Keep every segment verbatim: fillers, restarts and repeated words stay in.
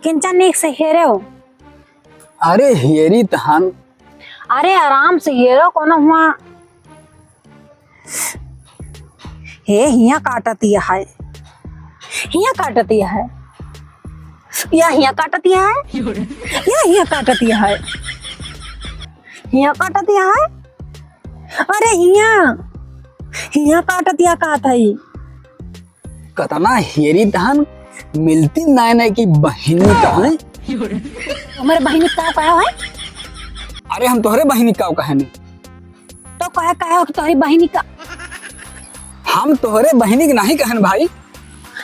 किंचा नीक से हेरेउ। अरे हेरी तहन। अरे आराम से हेरो, कोनो हुआ। हे हिया काटतिया है, हिया काटतिया है, या हिया काटतिया है, या हिया काटतिया है, हिया काटतिया है। अरे हिया, हिया काटतिया का था ई? कतना हेरी तहन, मिलती नाय नाय की बहिनी का है। हमारे बहिनी का कहा है? अरे हम तोहरे बहिनी का कहे नहीं। तो कहे, कहे हो कि तोहरी बहिनी का? हम तोहरे बहिनी के नहीं कहन भाई।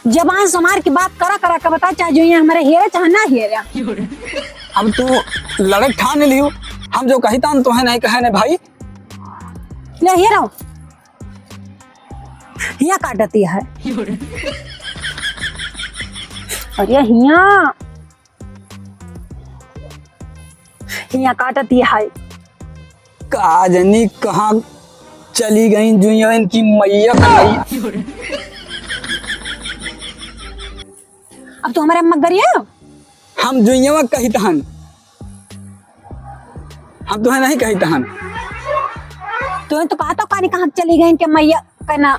जबान संभार के बात करा, करा के बता, चाहे जो ये हमारे हेरे चाहे ना हेरे। अब तू लड़े ठान लियो, हम जो कही तान तोहे नहीं कहे ने भाई। ले हेरो। हिया काटतिया है। अरे हिया, हिया काटतिया है। का जनी कहाँ चली गई जुइया इनकी मैया का मैया। अब तो हमारे अम्मा गरिया। हम जुइया कही तहन। हम तुहे नहीं कही तहन। तुहे तो कहा तो कानी कहाँ चली गई इनके मैया का ना।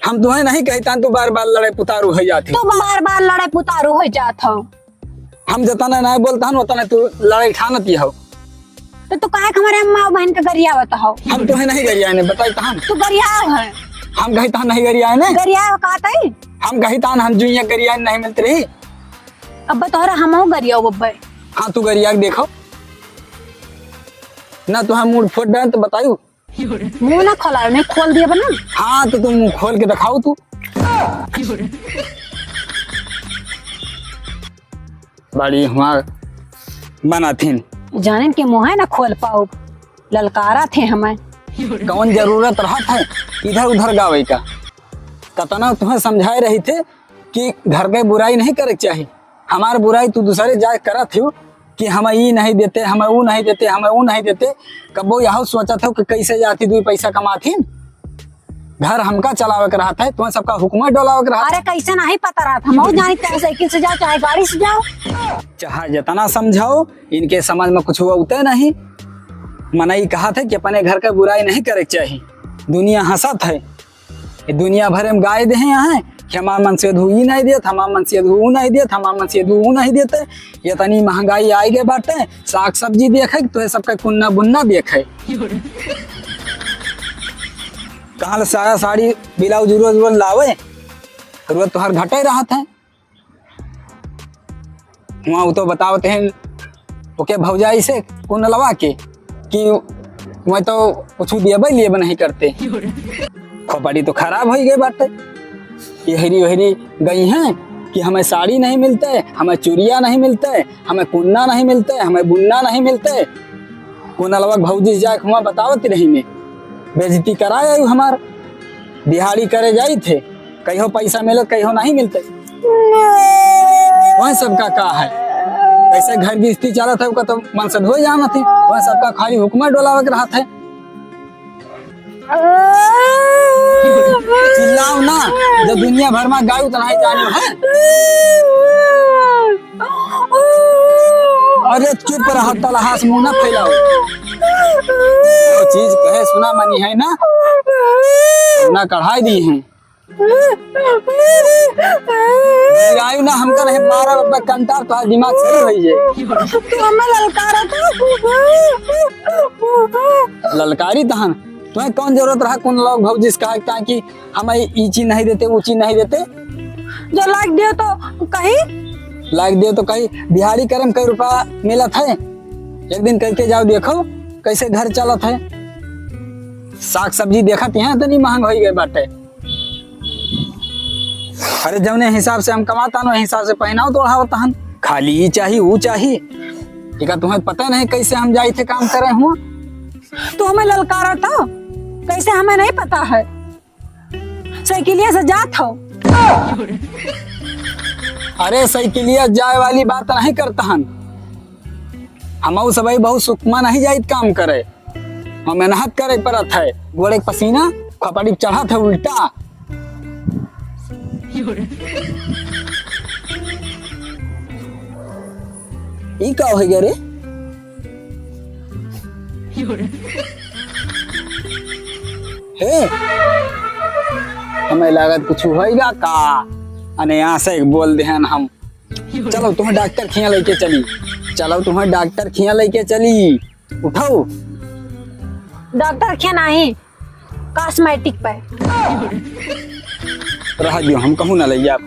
हम तुहे नहीं कही तहन, तू बार बार लड़े पुतारू हो जात हो। तू बार बार लड़े पुतारू हो जात हो। हम जतना नहीं बोलता हन, उतना तू लड़ाई ठानती हो। तो तू काहे के हमारे अम्मा और बहन के गरियावत हो? हम तुहे नहीं गरियाए ने, बताई तहन। तू गरियाव है। हम कही तहन नहीं गरियाए ने। गरियाव का तई? हम कही तहन हम जुइया गरियाए नहीं मिलत रही। अब तोहरा हमहू गरियाओ बब्बे। हाँ, तू गरिया के देखो। ना तो हम मूड फोड़ डाल तो बतायू। मुंह ना खोलाओ, नहीं खोल दिया बना। हाँ, तो तुम मुंह खोल के दिखाओ तू। बड़ी हमार बनाथिन। जानेन के मुँह ना खोल पाओ, ललकारा थे हमें। कौन जरूरत रहत है इधर उधर गावे का? कतना तुम्हें समझाए रही थे कि घर के बुराई नहीं करे के चाही। हमार बुराई तू दूसरे जाए करत हो कि हमें ई नहीं देते, हमें ऊ नहीं देते, हमें ऊ नहीं देते। कबो यह सोचत हो कि कैसे जाती दुई पैसा कमाथिन? घर हमका चलावे के रहत है, तुम्हें सबका हुक्म डोलावे के रहत है। अरे कैसे नहीं पता रहत, हम जानी चाहे साइकिल से जाओ चाहे गाड़ी से जाओ। चाहे जितना समझाओ, इनके समझ में कुछ होते नहीं। मनई कहत है कि अपने घर के बुराई नहीं करे के चाही। दुनिया हंसत है, ये दुनिया भरे में गाय देहे हैं कि हमार मनसेधू ई नहीं देत, हमार मनसेधू ऊ नहीं देत, हमार मनसेधू ऊ नहीं देते। ये तनी महंगाई आई गए बाटे, साग सब्जी देखे तो ये सबका कुन्ना बुन्ना देखे। कहाँ ले साया साड़ी ब्लाउज रोज रोज लावे, रोज तोहर घटे रहत है। हुआँ उ तो बतावत हैं ओके भौजाई से कुनलवा के कि मैं तो कुछ दिएबे लिएबे नहीं करते। खोपड़ी तो खराब हो गए बाटे। यहरी वहरी गई हैं कि हमें साड़ी नहीं मिलते, हमें चुरिया नहीं मिलते, हमें कुन्ना नहीं मिलते, हमें बुन्ना नहीं मिलते। कुनलवा के भौजी जाए हुआँ बतावत रही ने, बेइज्जती कराए आयु हमार। दिहाड़ी करे जाई थे, कहियो पैसा मिलत, कहियो नहीं मिलते। वह सबका का है, कैसे घर गृहस्थी चलत है, ओका तो मन से धोए जानत है। वह सबका खाली हुक्मा डोलावे के रहत है। चिल्लाओ ना, जब दुनिया भर में गायु तो नहीं जानियो है। अरे चुप रहा, तलहास मुंह ना फैलाओ। जो चीज कहे सुना मनी है ना, ना कढ़ाई दी है। गिरायु ना हमका नहीं मारा, अपना कंटार तो दिमाग सही होई जे। तू हमें ललकारा था। ललकारी तहन, तुम्हें कौन जरूरत रहा कुनलवा के भौजी से कहा कि हमें ई चीज नहीं देते, वो चीज नहीं देते? जो लाग दियो तो कही। लाग दियो तो कही, दिहाड़ी करे में कई रुपया मिलत है, एक दिन करके जाओ देखो कैसे घर चलत है। साग सब्जी देखत यहाँ तनी महंग होई गए बाटे। अरे जौने हिसाब से हम कमाता न, हिसाब से पहनाओ तो ओढ़ावत हन। खाली ई चाही, ऊ चाही। एका तुम्हें पता नहीं कैसे हम जाई थे काम करे हुआ। तू हमें ललकारा था, कैसे हमें नहीं पता है। साइकिलिया से जात हो। अरे साइकिलिया जाए वाली बात नहीं करता हन। हम सबई बहुत सुकमा नहीं जाइत काम करे। हम मेहनत करे पड़त है। गोड़े के पसीना खोपड़ी पे चढ़त है उल्टा। ई का होइ गया रे? हे, हमें लागत कुछ होइगा का? अने यहाँ से एक बोल देहन हम। चलो तुम्हें डॉक्टर खिया लेके चली। चलो तुम्हें डॉक्टर खिया लेके चली। उठाओ। डॉक्टर खिया नहीं, कॉस्मेटिक पे। रह दियो, हम कहूँ ना ले जाब।